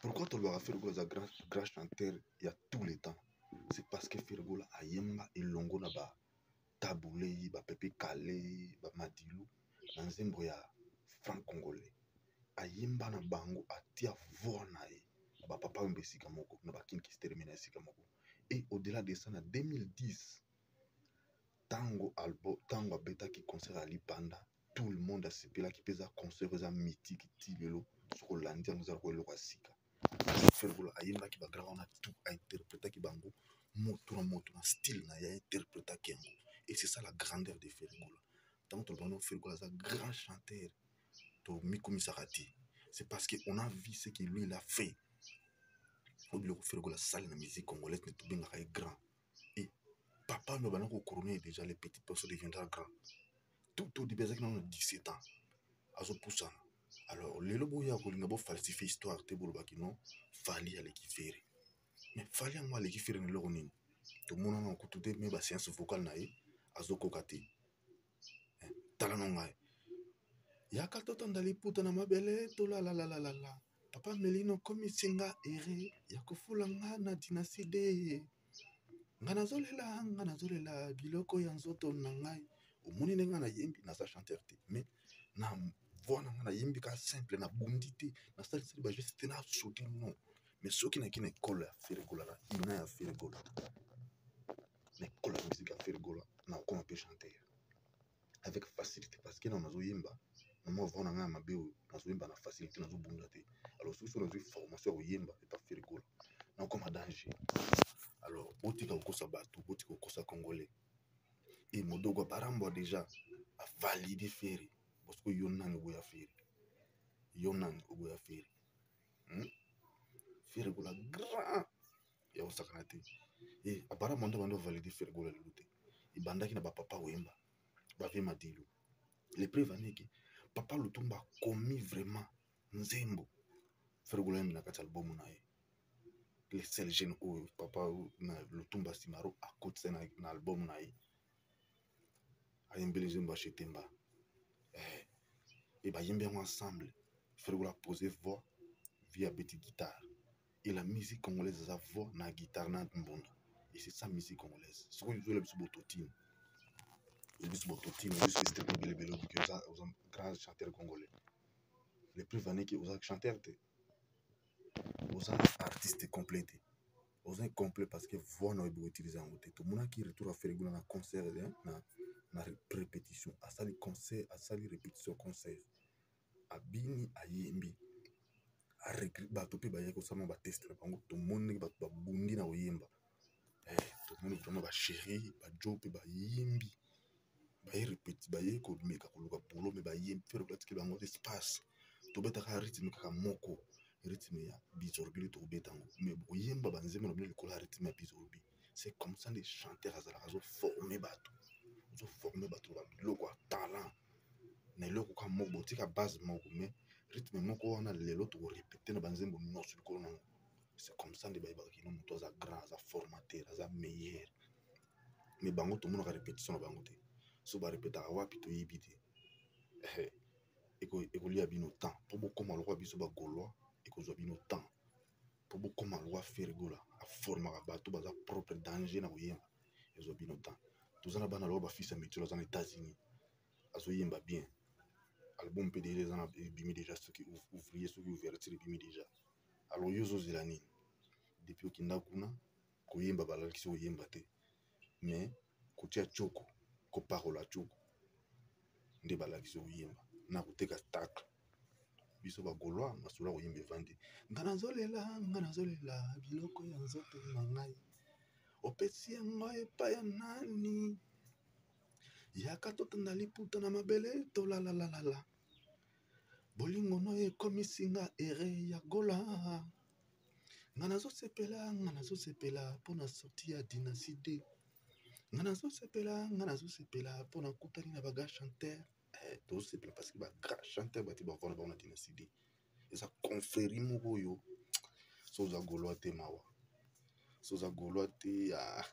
Pourquoi tolobaka Ferre Gola aza grand, grand chanteur ya tous les temps? C'est parce que Ferre Gola ayemba elongo na ba Tabu Ley, ba Pepe Kalle, ba Madilu na nzembo ya franc congolais. Ayemba na bango, atia voix na ye na ba Papa Wemba esika moko, na ba King Kester na esika moko. Et au-delà de ça, na 2010 tango albo tango abetaki concert ya Lipanda, tout le monde asepelaki mpe eza concert eza mythique ti lelo, soki olandi yango eza lokola eloko ya sika. Ferre Gola ayembaki ba grand wana tout, ainterpretaki bango moto na moto na style na ye, ainterpretaki yango. Et c'est ça la grandeur de Ferre Gola. Ntango tolobaka no Ferre Gola aza grand chanteur, tomikumisaka te, c'est parce que on a vu ce que lui il a fait. Oyo biloko Ferre Gola asali na musique congolaise, nde tobengaka ye grand. Et papa oyo banda kocouronner déjà, le petit poisson deviendra grand. Tout au début azalaki nano 17 ans, azopusana. Alors lelo boya kolinga bofalsifie histoire te, bolobaki non Fally aleki Ferre. Mais Fally yango aleki Ferre na eloko nini? Tomonana kutu te, me bascience vocale na ye azokoka te. Tala no ngai yaka totanda liputa na mabele tolalalalala papa Melino komisi nga ere ya kofula nga na dynastie de nga nazolela, nga nazolela biloko ya nzoto na ngai. Omoni ndenge nga nayembi, naza chanteur te, mais na voix na nga nayembi kaka simple, nabundi te, nasalisali bageste te, nasaute non. Mais soki naki na ekole ya Ferre Gola, na ina ya Ferre Gola, na ekole ya musique ya Ferre Gola, nakokoma mpe chanteur avec facilité, parce que na nazoyemba na mwa voix na ngai ya mabe oyo, nazoyemba na facilité, nazobunda te. Alors soki so nazwi formation ya koyemba epa Ferre Gola, nakokoma danger. Alors botika kokosa bato, botika kokosa congolais. E modogo abarambwa déjà avalide Ferre, parce que yo nani oboya Ferre? Yo nani oboya Ferre? Ferre Gola grand ya kosakana te. E apparemment nde bando valide Ferre Gola lelo te, ebandaki na bapapa Wemba, bavie Madilu. Le preuve aneke papa Lutumba akomi vraiment nzembo Ferre Gola yembi na kati ya album na ye, le seul jeune oyo papa na Lutumba Simaro akotisa na, na album na ye, ayembeli nzembo ya Chetemba. E bayembi yango ensemble, Ferre Gola posé voix, vie abeti guitare. Et la musique congolaise eza voix na guitare na mbonda, et c'est ça musique congolaise. Soki ozola biso bototine, biso bototine, biso estrip ebelebele, obiki oza grand chanteur congolais. Le preuve aneki oza chanteur te, oza artiste complet te, oza incomplet, parce que voix na oyebi koutilize yango te. Tomonaki retour ya Ferre Gola na concert, na répétition, asali concert, asali répétition concert, abini, ayembi, bato mpe bayaki kosala bateste na bango. Tomoni ndenge bato babundi na koyemba, tomoni vraiment bachéri bajo mpe bayembi, baye répéti, baye komeka koluka boulot, me bayembi. Ferre Gola atikeli bango espace, tobetaka rythme kaka moko, rythme ya bizorbi nde tokobeta yango, me boyemba banzembo na bino likolo ya rythme ya bizorbi. C'est comme ça les chanteurs azalaka, azoforme bato, azoforme bato na biloko ya talent na eloko kaka moko, botika base moko mais rythme moko wana lelo tokorepete na banzembo nyonso likolo nango. C'est comme ça nde bayebaka kino moto aza grand, aza formateur, aza meilleur. Mais bango tomonaka répétition na bango te, so barepetaka wapi toyebi te. Ekolia bino temps mpo bokóma lokwa biso bagaulois, ekozwa bino temps mpo bokóma lokwa Ferre Gola aformaka bato baza propre danger na koyemba, ezwa bino temps. Toza na bana lokwa bafils ya métier, aza na États-Unis, azoyemba bien, album mpe déjà eza na ebimi déjà, soki ouvrier, soki ouverture ebimi déjà. Alors yo ozozela nini depuis okenda kuna koyemba? Balalakisi koyemba te, mais kotia tioko, koparola tioko nde balakisi koyemba na koteka tacle. Biso bagaulois masolo ya koyemba evandi. Nga nazolela, nga nazolela biloko ya nzoto na ngai, opesi yango epai ya nani? Yaka totanda liputa na mabele tolalalalala bolingo no ekomisi nga ere ya gola. Nga nazosepela, nga nazosepela mpona sorti ya dynastie d. Nga nazosepela, nga nazosepela mpona kutani na bagrand chanteur. Tozosepela parce que bagrand chanteur bati bavanda bango na dynastie d, eza confrérie moko oyo. So oza gaulois te, mawa. So oza gaulois te, ah.